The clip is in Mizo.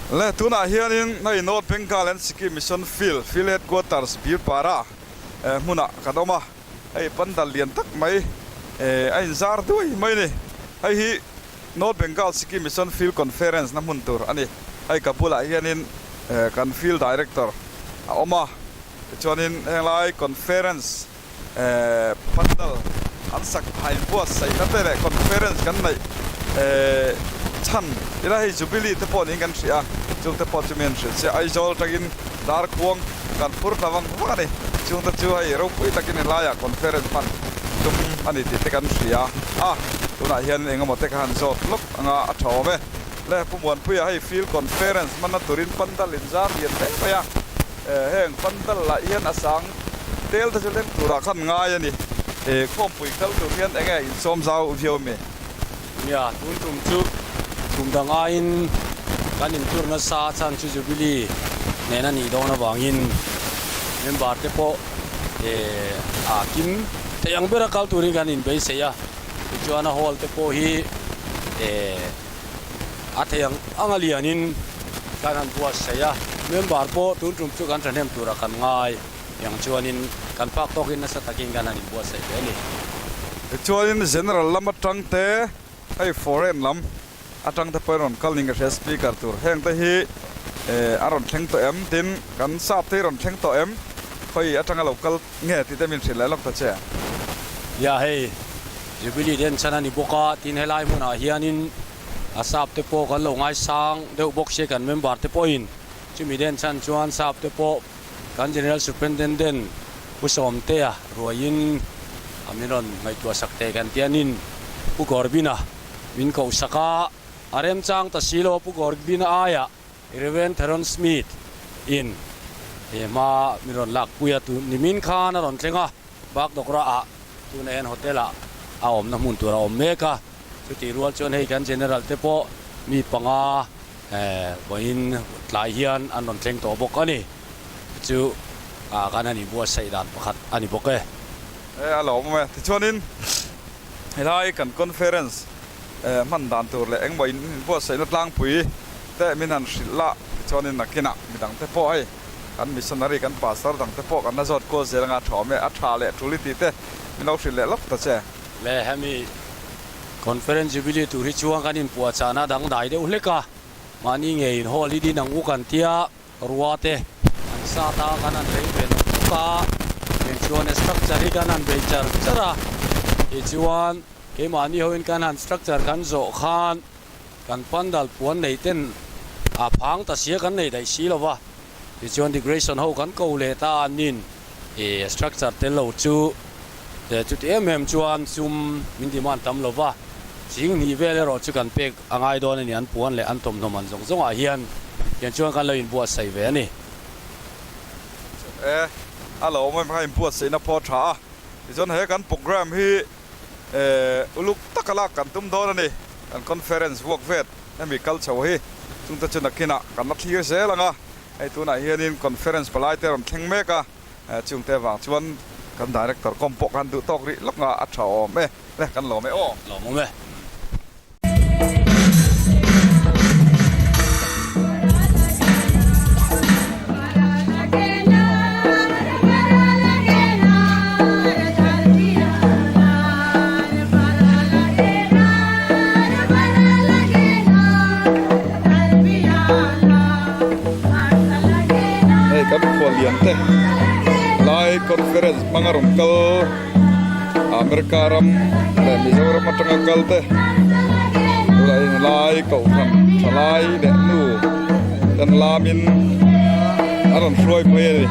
Le tunah hianin hei North Bengal and Sikkim Mission Field, Field Headquarters, Birpara hmunah kan awm a, hei pandal lian tak mai a inzar duai mai a ni. Hei hi North Bengal Sikkim Mission Field Conference na hmun tur a ni. Hei ka bulah hianin kan Field Director a awm a, tichuanin henglai Conference Pandal an sak a inbuatsaihna te leh conference kan neih chhan ila hei Jubilee te pawh niin kan hria a, chung te pawh chu mi an hrilh chiah. Aizawl atangin Darkhuang kan phur ta vang vang a ni. Chung te chu hei ropui takin helaiah conference hman tum a ni tih te kan hria a, tunah hian eng emaw te ka han zawt lawk anga a tha awm e. Le Pu Muanpuia hei field conference hmanna turin pandal inzar lian hle mai a. Heng pandal lah hian a sang tel te chu leng turah khan ngai a ni. Khawmpui kal tur hian eng nge insawm zau viau a mi? Nia, tun tum chu kum dang aiin kan intur nasa chhan chu Jubilee nen a nih dawn avangin member te pawh a kim theih ang bera kal turin kan inbeisei a. Tichuan a hall te pawh hi A thei ang ang a lianin kan han buatsaih a, member pawh tun tum chu kan thahnem tura kan ngai ang chuanin kan phak tawkin nasa takin kan han inbuatsaih ve a ni. Tichuanin General lam atang te hei foreign lam atang te pawhin rawn kal ning ka hria speaker tur heng te hi a rawn thleng tawh em tin kan sap te hi rawn thleng tawh em khawi atanga lo kal nge tih te min hrilh leh lawk ta che. Nia hei Jubilee den chhan a ni bawk a, tin helai hmunah hianin a sap te pawh kan lo ngaisang deuh bawk sia kan member te pawhin chumi den chhan chuan sap te pawh kan General Superintendent Pu Sawmtea ruaiin a min rawn ngaihtuah sak teh kan tianin Pu Gorbina min koh sak a, a remchang ta si lo Pu Gorbina aiah Rev. Theron Smith in he hma min rawn lak pui a, tun nimin khan a rawn thleng a, Bagdogra ah tuna hian hotel ah a awmna hmun tur a awm mek a, chutih rual chuan hei kan General te pawh mi panga vawiin tlai hian an rawn thleng tawh bawk a ni. Chu kan han inbuatsaih dan pakhat a ni bawk e. E a lawm awm e. Tichuanin helai kan conference hman dan tur leh engmaw in inbuatsaihna tlangpui te min han hrilh la tichuanin nakinah midang te pawh hei kan missionary kan pastor dang te pawh kan la zawt kual zel anga tha awm e a tha leh tul i tih te min lo hrilh leh lawk ta che. Le hemi conference jubilee tur hi chuan kan inpuahchahna dangdai deuh hlek a, mahni ngeiin hall hi din ang u kan tia. Rua te an sat a, kan han lei ve nawk nawk a, eng chuan structure hi kan han bei char char a, tichuan keimahni hoin kan han structure kan zawh khan kan pandal puan nei ten a phang ta sia kan nei daih si lo va, tichuan decoration ho kan ko leh ta a nin ih structure tel lo chu chuti em em chuan sum min demand tam lo va, ching hnih vel erawh chu kan pek A ngai dawn a ni, an puan leh an thawmhnaw man zawng zawngah hian tiang chuan kan lo inbuatsaih ve a ni. E, a lo awm em kha inbuatsaihna pawh a tha a, tichuan he kan programme hi uluk taka lak kan tum dawn a ni, kan conference vuak vet hemi kal chho hi chungte chu nakinah kan la thlir zel ang a, hei tunah hianin conference palai te rawn thleng mek a, chungte vang chuan kan director kawm pawh khan duh tawk rih lawk a, a tha awm e, le kan lawm e aw. Lawm awm e. Hei kan khuallian te lai conference hmanga rawn kal America ram leh Mizoram atanga kal te tunah hian helai kohhran thalai leh nu ten lamin a rawn hruai phei a ni.